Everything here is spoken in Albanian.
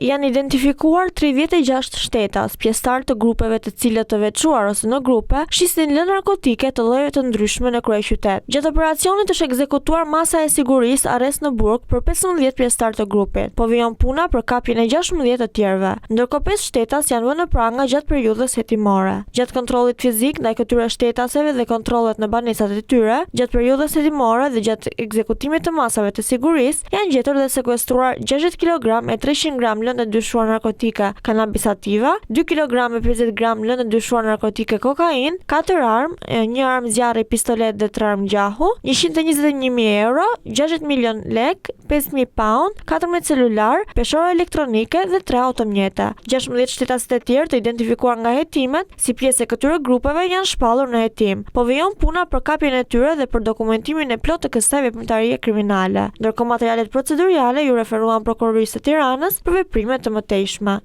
Janë identifikuar 36 shtetas, pjesëtarë të grupeve të cilët të veçuar ose në grupe, shisnin lëndë narkotike të llojeve të ndryshme në kryeqytet. Gjatë operacionit është ekzekutuar masa e sigurisë arrest në burg për 15 pjesëtarë të grupit. Po vijon puna për kapjen e 16 të tjerëve. Ndërkohë 5 shtetas janë vënë në pranga gjatë periudhës hetimore. Gjatë kontrollit fizik ndaj këtyre shtetaseve dhe kontrollet në banesat e tyre, gjatë periudhës hetimore dhe gjatë ekzekutimit të masave të sigurisë, Janë gjetur dhe sekuestruar 60 kilogram e 300 gram lëndë e dyshuar narkotike kanabis sativa, 2 kilogram e 50 gram lëndë e dyshuar narkotike kokainë, 4 armë, një armë zjarri pistoletë dhe 3 armë gjahu, 121.000 euro, 60 milion lekë, 5.000 pound, 14 celular, peshore elektronike dhe 3 automjete. 16 shtetasit e tjerë të identifikuar nga hetimet, si pjesë e këtyre grupeve janë shpallur në hetim. Po vijon puna për kapjen e tyre dhe për dokumentimin e plotë të kësaj veprimtarie kriminale. Ndërkohë materialet proceduriale iu referuan Prokurorisë së Tiranës për veprime të mëtejshme.